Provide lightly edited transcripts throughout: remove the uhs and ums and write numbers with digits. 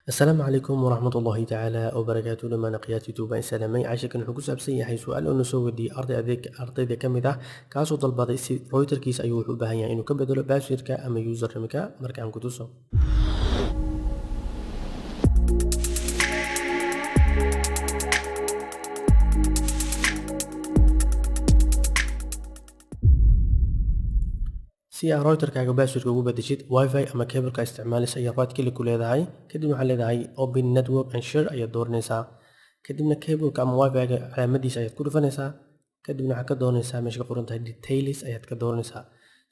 Asalaamu calaykum waraxmatullaahi tacaala wabarakaatu. Dhammaan akhyaarta YouTube baan salaamay. Casharkan wuxuu ku saabsan yahay su-aal oo soo weydiiyey arday adeeg ardayda ka mid ah, kaasoo dalbaday si routerkiisa ayuu wuxuu u baahan yahay inuu ka bedelo passwordka ama username-ka. Marka aan ku tuso. Si aad routerkaaga passwordka ugu bedeshid, wifi ama cableka isticmaalaysa ayaa right click ku leedahay. Kadib waxaad leedahay open network and share ayaad dooranaysaa. Kadibna cableka ama wifi-ga calaamadiisa ayaad ku dhufanaysaa. Kadibna waxaad ka dooranaysaa meesha ka qoran tahay details ayaad ka dooranaysaa.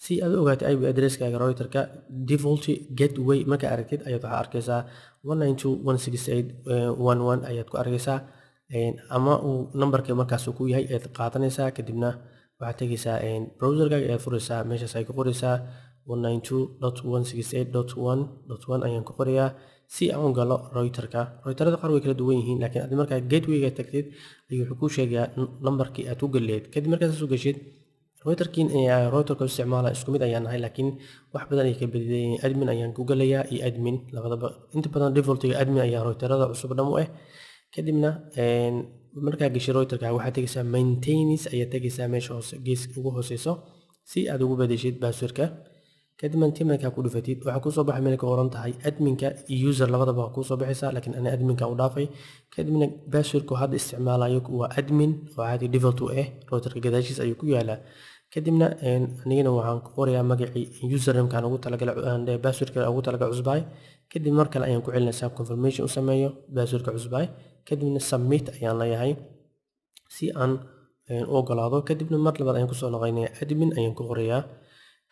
Si aad u ogaatid IP addresskaaga routerka, default gateway markaa aragtid ayaad waxaa arkaysaa 192.168.1.1 ayaad ku arkaysaa, ama uu nambarka markaas ku yahay ayaad qaadanaysaa. Kadibna waxaad tegaysaa browserkaaga ayaad furaysaa, meeshaas ay ku qoraysaa 192.168.1.1 ayaan ku qorayaa si aan u galo routerka. Routerada qaar way kala duwan yihiin, laakiin adi markaa gatewayga tagtid ayuu wuxuu kuu sheegayaa nambarkii aad ku galeed. Kadib markaad saas u gashid routerkiin, routerka isticmaala isku mid ayaan nahay, laakiin wax badan ay ka bedelayeen. Admin ayaan ku galayaa iyo admin labadaba. Inta badan defaultiga admin ayaa routerada cusub dhan u ah. Kadibna markaa gashay routerka, waxaad tegaysaa maintenance ayaad tegaysaa, meesha hoose gees ugu hooseyso, si aad ugu bedeshid passwordka. Kadib markaa ku dhufatid, waxaa kusoo baxay meel ka qoran tahay adminka iyo user, labadaba waa kusoo baxaysaa, laakiin ana adminka u dhaafay. Kadibna passwordka hadda isticmaalayo waa admin oo caadi default u ah, routerka gadaashiis ayuu ku yaalaa. Kadibna anigana waxaan ku qorayaa magacii username-kaan ugu talagalay, passwordka ugu talagalay cusbaay. Kadib mar kale ayaan ku celinaysaa confirmation u sameeyo passwordka cusbaay. Kadibna submit ayaan leeyahay si aan u ogolaado. Kadibna mar labaad ayaan kusoo noqonaya, admin ayaan ku qorayaa.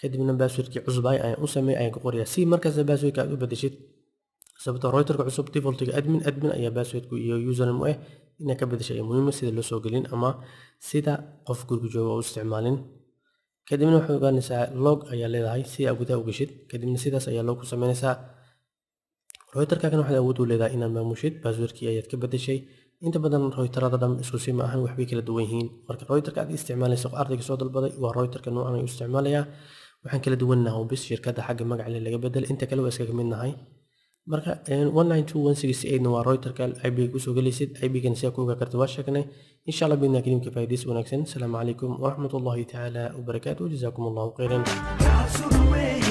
Kadibna passwordkii cusbaay ayaan u sameeyay ayaan ku qorayaa, si markaas passwordka aad u bedeshid, sababtoo routerka cusub defaultiga admin admin ayaa passwordku iyo username u ah. Inaad ka bedeshay ayaa muhiim, sida loo soo gelin ama sida qof guriga jooga u isticmaalin. Kadibna waxaad ogaanaysaa log ayaa leedahay si aad gudaha u geshid. Kadibna sidaas ayaa log ku sameynaysaa. Routerkaagana waxaad awood u leedahay inaad maamushid, passwordkii ayaad ka bedeshay. Inta badan routerada dhan isku si ma ahan, waxbay kala duwan yihiin. Marka routerka aad isticmaalayso, ardayga soo dalbaday waa routerka noocan ayuu isticmaalayaa. Waxaan kala duwannahay oo bis shirkadda xagga magaca laga bedel, inta kale waa iskaga mid nahay. Marka 192.168 na waa routerka IP kusoo gelaysid. IP-gana sidaa ku ogaa karta waa sheegnay. Insha Allah bidna kariimka, faa'iidaysi wanaagsan. Asalaamu calaykum waraxmatullahi tacaala wabarakaatuh. Jazaakum Allahu khayran. God's on the way.